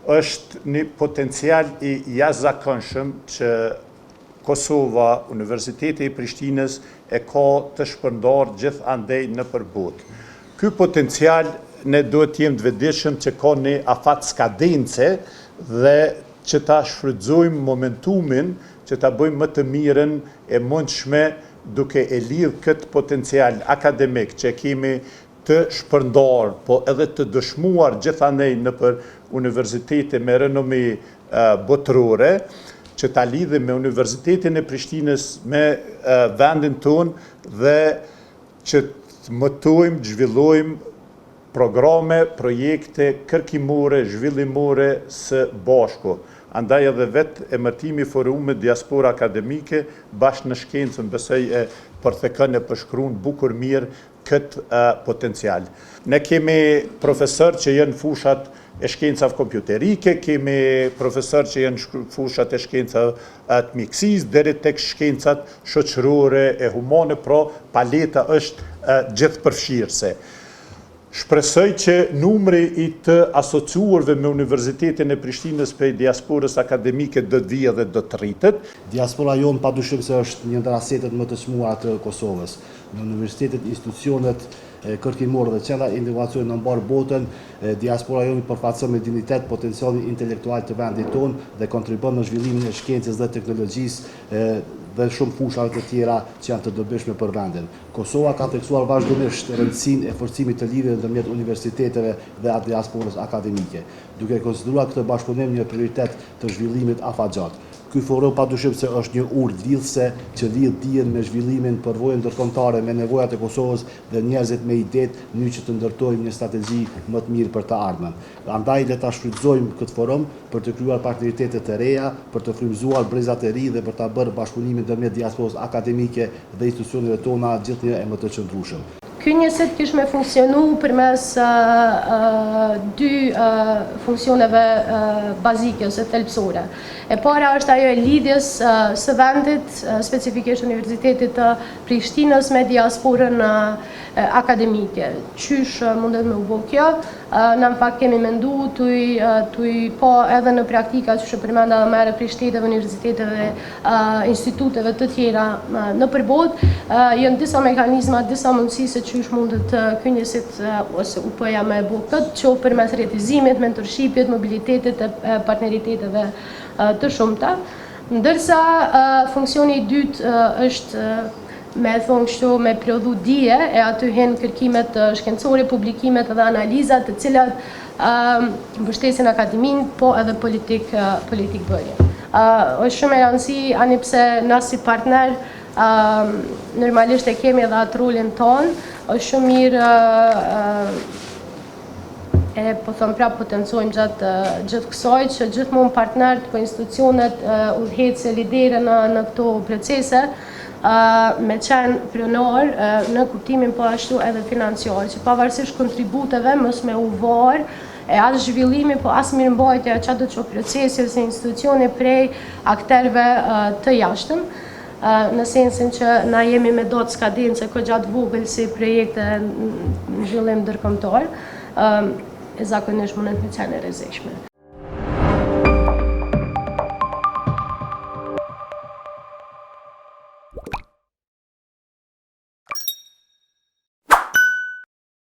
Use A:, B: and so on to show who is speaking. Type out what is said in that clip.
A: Është një potencial i jashtëzakonshëm që Kosova, Universiteti i Prishtinës e ka të shpërndarë gjithandej nëpër botë. Ky potencial ne duhet të jemi të vetëdijshëm që ka një afat skadence dhe që ta shfrytëzojmë momentumin që ta bëjmë më të mirën e mundshme duke e lidhë këtë potencial akademik që kemi të shpërndarë, po edhe të dëshmuar gjithandej nëpër universitete me renomi botërore, që ta lidhim me Universitetin e Prishtinës, me vendin tonë dhe që të mëtojmë, të zhvillojmë programe, projekte kërkimore, zhvillimore së bashku. Andaj edhe vetë emërtimi i forumit Diaspora Akademike, bashkë në shkencë, besoj e përthekon e përshkruan bukur mirë këtë potencial. Ne kemi profesor që janë fushat e shkencave kompjuterike, kemi profesor që janë fushat e shkencave të mjekësisë, deri tek shkencat shoqërore e humane, pra paleta është gjithëpërfshirëse. Shpresoj që numri i të asociuarve me Universitetin e Prishtinës prej diasporës akademike do të vijë dhe do të rritet.
B: Diaspora jonë padyshim se është një ndër asetet më të çmuara të Kosovës. Në universitetet, institucionet kërkimore dhe qendrat e inovacionit në mbarë botën, diaspora jonë përfaqëson me dinjitet potencialin intelektual të vendit tonë dhe kontribuon në zhvillimin e shkencës dhe teknologjisë dhe shumë fushave të tjera që janë të dobishme për vendin. Kosova ka theksuar vazhdimisht rëndësinë e forcimit të lidhjeve ndërmjet universiteteve dhe diasporës akademike, duke e konsideruar këtë bashkëpunim një prioritet të zhvillimit afatgjatë. Ky forum padyshim se është një urë lidhëse që lidh dijen me zhvillimin, përvojën ndërkombëtare me nevojat e Kosovës dhe njerëzit me idetë në mënyrë që të ndërtojmë një strategji më të mirë për të ardhmen. Andaj le ta shfrytëzojmë këtë forum për të krijuar partneritete të reja, për të frymëzuar brezat e ri dhe për ta bërë bashkëpunimin ndërmjet diasporës akademike dhe institucioneve tona gjithnjë e më të qëndrueshëm.
C: Ky njësit kish me funksionu përmes dy funksioneve bazike ose thelbësore. E para është ajo e lidhjes së vendit, specifikisht Universitetit të Prishtinës me diasporën akademike. Qysh mundet me u bo kjo? Na në fakt kemi mendu tuj, tuj pa edhe në praktika që e përmenda edhe më herët prej shteteve, universiteteve, instituteve të tjera nëpër botë, janë disa mekanizma, disa mundësi se qysh mundet ky njësit ose UP-ja me e bo këtë, qoftë përmes rrjetizimit, mentorshipit, mobilitetit e partneriteteve të shumta. Ndërsa funksioni i dytë është me e thonë kështu me prodhu dije e aty hin kërkimet shkencore, publikimet dhe analizat të cilat mbështesin akademinë, po edhe politik, politikëbërje. Është shumë e rëndësi, ani pse na si partner normalisht e kemi edhe atë rolin tonë, është shumë mirë e po thom prapë potencojmë gjatë gjithë kësaj që gjithmonë partnerët po institucionet udhëheqëse lidere në në këto procese me qenë pronar në kuptimin po ashtu edhe financiar, që pavarësisht kontributeve mos me u varë e as zhvillimi po as mirëmbajtja çado qoftë procesi ose institucioni prej akterëve të jashtëm në sensin që na jemi me datë skadence goxha të vogël si projekte në zhvillim ndërkombëtar, e zakonisht mundet me qenë e rrezikshme.